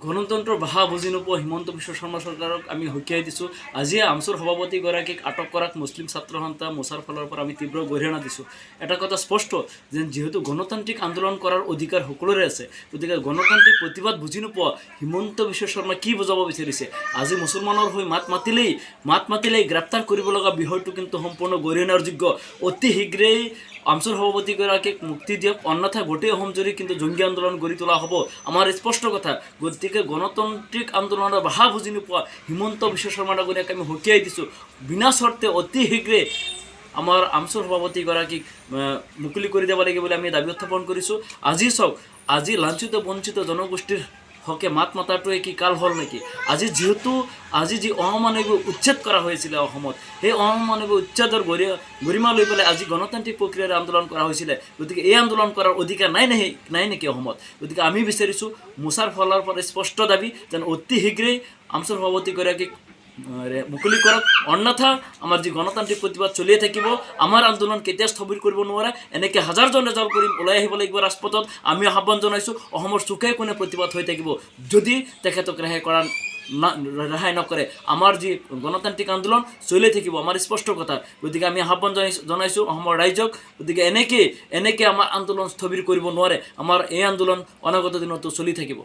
গণতন্ত্ৰৰ ভাষা বুজি নোপোৱা হিমন্ত বিশ্ব শৰ্মা চৰকাৰক আমি সকীয়াই দিছোঁ। আজি আমছুৰ সভাপতিগৰাকীক আটক কৰাত মুছলিম ছাত্ৰ সন্থা মোছাৰ ফালৰ পৰা আমি তীব্ৰ গৰিহণা দিছোঁ। এটা কথা স্পষ্ট যে যিহেতু গণতান্ত্ৰিক আন্দোলন কৰাৰ অধিকাৰ সকলোৰে আছে, গতিকে গণতান্ত্ৰিক প্ৰতিবাদ বুজি নোপোৱা হিমন্ত বিশ্ব শৰ্মা কি বুজাব বিচাৰিছে? আজি মুছলমানৰ হৈ মাত মাতিলেই গ্ৰেপ্তাৰ কৰিব লগা বিষয়টো কিন্তু সম্পূৰ্ণ গৰিহণাৰ যোগ্য। অতি শীঘ্ৰেই আমছুৰ সভাপতিগৰাকীক মুক্তি দিয়ক, অন্যথা গোটেই অসম জুৰি কিন্তু জংগী আন্দোলন গঢ়ি তোলা হ'ব। আমাৰ স্পষ্ট কথা। গতিকে গণতান্ত্ৰিক আন্দোলনৰ ভাষা বুজি নোপোৱা হিমন্ত বিশ্ব শৰ্মা ডাঙৰীয়াক আমি সকীয়াই দিছোঁ, বিনা চৰ্তে অতি শীঘ্ৰে আমাৰ আমছুৰ সভাপতিগৰাকীক মুকলি কৰি দিব লাগিব বুলি আমি দাবী উত্থাপন কৰিছোঁ। আজি চাওক, আজি লাঞ্ছিত বঞ্চিত জনগোষ্ঠীৰ হকে মাত মতাটোৱে কি কাল হ'ল নেকি? আজি যিহেতু আজি যি অমানৱীয় উচ্ছেদ কৰা হৈছিলে অসমত, সেই অমানৱীয় উচ্ছেদৰ গৰিমা লৈ পেলাই আজি গণতান্ত্ৰিক প্ৰক্ৰিয়াৰে আন্দোলন কৰা হৈছিলে। গতিকে এই আন্দোলন কৰাৰ অধিকাৰ নাই নেকি, নাই নেকি অসমত? গতিকে আমি বিচাৰিছোঁ, মোছাৰ ফালৰ পৰা স্পষ্ট দাবী যেন অতি শীঘ্ৰেই আমছুৰ সভাপতিগৰাকীক মুকলি কৰক, অন্যথা আমাৰ যি গণতান্ত্ৰিক প্ৰতিবাদ চলিয়ে থাকিব। আমাৰ আন্দোলন কেতিয়া স্থবিৰ কৰিব নোৱাৰে। এনেকৈ হাজাৰজন ৰেজাল্ট কৰিম, ওলাই আহিব লাগিব ৰাজপথত। আমি আহ্বান জনাইছোঁ, অসমৰ চুকে কোণে প্ৰতিবাদ হৈ থাকিব যদি তেখেতক ৰেহাই কৰা না ৰেহাই নকৰে। আমাৰ যি গণতান্ত্ৰিক আন্দোলন চলিয়ে থাকিব, আমাৰ স্পষ্ট কথা। গতিকে আমি আহ্বান জনাইছোঁ অসমৰ ৰাইজক। গতিকে এনেকৈ আমাৰ আন্দোলন স্থবিৰ কৰিব নোৱাৰে। আমাৰ এই আন্দোলন অনাগত দিনতো চলি থাকিব।